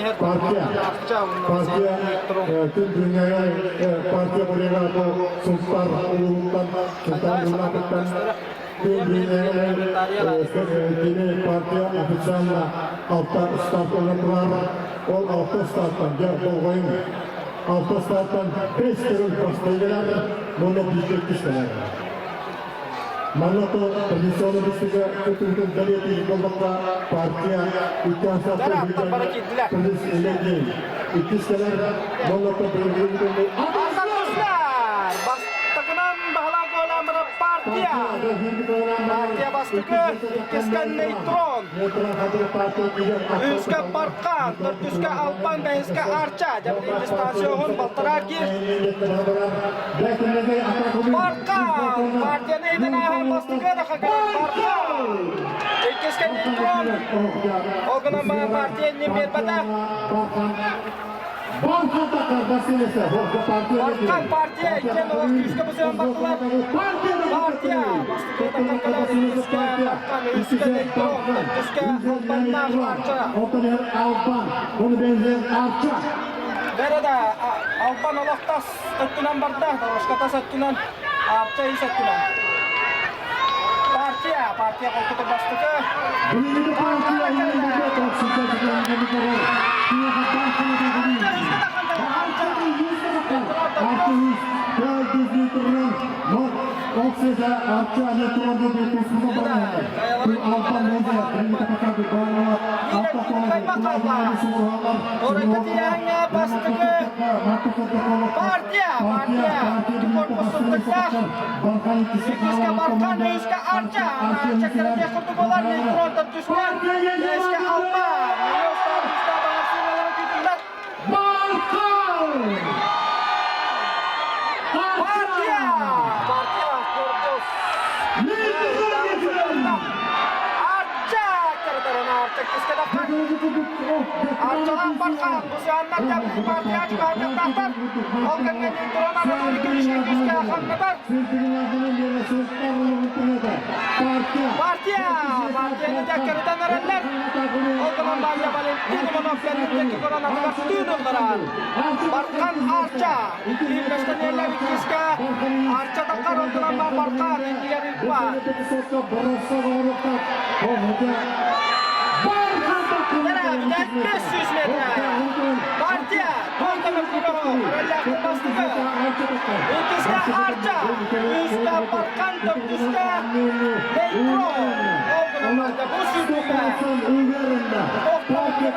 иһэр Партия. Арча уонна Партия Нейтрон. күн бүгүҥҥэ партия бырыгаата Сунтаар улууһуттан, Сунтаар Хайдах сатанан Муннатыттан көстөрө. күн Билиэн бүгүҥҥэ комментария кини партия официально алта старт турар. Ол алта стартан, дьэ, болҕойуҥ, алта стартан бэс көрүҥ бастайгылар, уонна бииргэ иккис кэлэр. Манна то традиционно быстыга кытыытын бэлиэтиир буоллахха, партия икки Дара аттар бары киирдилэр. Иккис кэлэр, уонна то Аттар түстэр! Бастакынан баһылаан көөлөөн партия. Партия бастакы, иккискэ Нейтрон. Үһүскэ Бархан, төрдүскэ Албан, бэһискэ Арча. Дьэ, дистанция уһун балтараа киир. Бархан! Партияны иһитэн ааһар бастакы да Бархан! Иккискэ Нейтрон. Ол гынан баран партия иннин биэрбэтэ. Бархан партия иккиэн олох күүскэ бусуйан бардылар. Партия бастакы таххан кэлэр иккискэ Бархан, үһүскэ Нейтрон, төрдүскэ Албаннаах Арча. Албан, оны бензин Арча. Бэрэ да Албан олох тас өттүнэн барда, дорожка тас өттүнэн, Арча ис өттүнэн. Партия, партия холкутук бастакы. Партия Арча үскэ таххан кэлэр, Арча. Оройго бастакы партия, партия, корпус сылдыктаах. Иккискэ Бархан, үһүскэ Арча. Арча кырдьа курдук болар, нейтрон төрдүскэ, бэһискэ Алма. Партия! Партия корпус. Арча! Кырдырын Арча кискэ таххан. Арчалаах Бархан, бу сыаннар партия чугаһырдахтаахтар. Ол кэмҥэ нейтрон Анатолий Киришкин күүскэ ханнатар. Партия! Партияны дьаккарытан эрэллэр. Ол гынан Ваня Валентин Иванов кэнниттэн көрөн атыгар тыын ылларар. Бархан Арча! Биирдэстэнэллэр иккискэ. Арча таххар ол гынан Бархан иннигэр ыыппат. 500 метр. Партия Туохтан Королевка бастакы. Иккискэ Арча, үһүскэ Бархан, төрдүскэ Нейтрон. Ол гынан барда бу сүүрүүгэ. Партия.